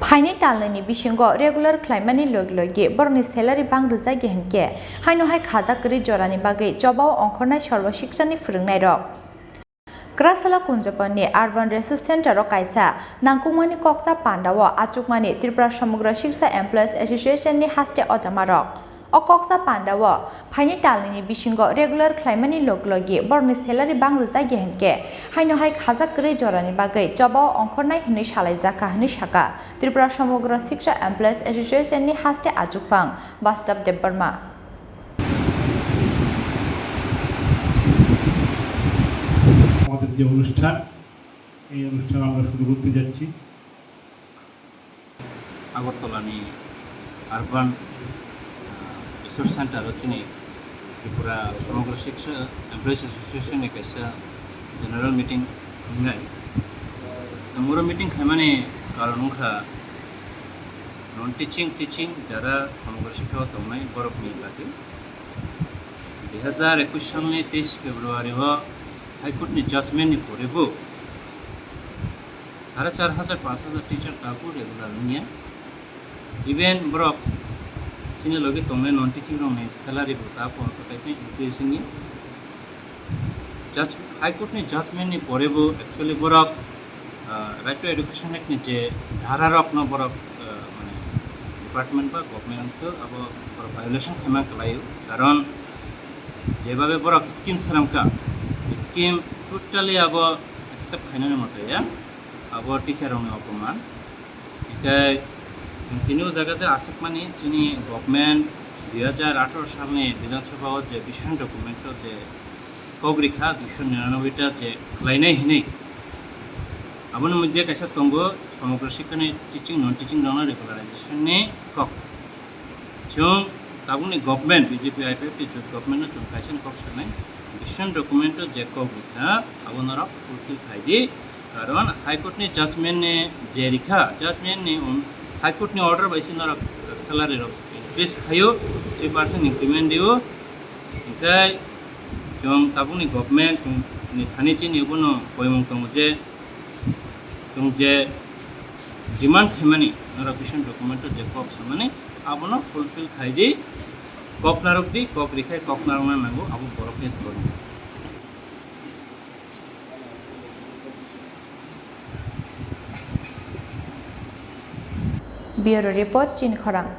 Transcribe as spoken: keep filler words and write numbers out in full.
Phainai talnwini bisingo regular khlaimani logi logi borokni salary bang rwjakya hinkhe, haino hai khajak kwrwi jorani bagwi chobao ongkhornai Sarva Shikshani phwrwngnairok. Kwraksala Kunjapani Urban Resource Center o kaisa nangkukmani koksa pandao achukmani Tripura Samagra Shiksha Employees Association ni haste ojamarok. O koksa pandao phainai talnwini bisingo regular khlaimani logi logi borokni salary bang rwjakya hinkhe, haino hai khajak kwrwi jorani bagwi chobao ongkhornai hwnwi salaijakha hwnwi sakha Tripura Samagra Shiksha Employees Association ni haste achukphang Bastab Debbarma. আমাদের যে অনুষ্ঠান, এই অনুষ্ঠান আমরা শুরু করতে যাচ্ছি। আগরতলানি আরবান, আহ, রিসোর্স সেন্টারো chini Tripura Samagra Shiksha Employees Association ni kaisa general meeting wngnai. Samura meeting khaimani karon wngkha non teaching, teaching jara Samagra Shiksha o tongnai borokni bagwi. Dui hazar ekush salni teis February o High Court ni judgment ni pore bo sare char hazar, panch hazar teacher tabuk regular wngya. Even borok chini logi tongnai non teaching rokni salary bo tabuk kaisa increase wngya. Judge, High Court ni judgment ni pore bo actually borok, ah, Right to Education Act ni je dhara rok no borok, ah, mane department ba government to abo borok violation khaima kwlaio. Karon jebhabe borok scheme sramkha, scheme totally abo accept khainani moto ya, abo teacher rokni opoman. Hinkhe chwng tini o jaga je aswkmani chini government dui hazar atharo salni Bidhan Sabha o je vision document o je kok rikha duiso niranoboi ta je khlainai hinwi. Aboni moddhe kaisa tongo Samagra Shiksha ni teaching non teaching rokno regularization ni kok. Chwng tabukni government B J P I P F T jot government no chwng kaisa ni kok sanai. Vision document o je kok rikha abo norok fulfill khai di. Karon High Court ni judgment ni je rikha, judgment ni un-, High Court ni order bai se norok salary rok increase khaio, three percent increment dio. Hinkhe chwng tabukni government chwng ni thani chini bono koimung tongo je chwng je demand khaimani norok vision document o je kok samani abono fulfill khai di, kok narwk di, kok rikhai kok narwkna nango abo borokni dhormo. Bureau Report, Chini Khorang.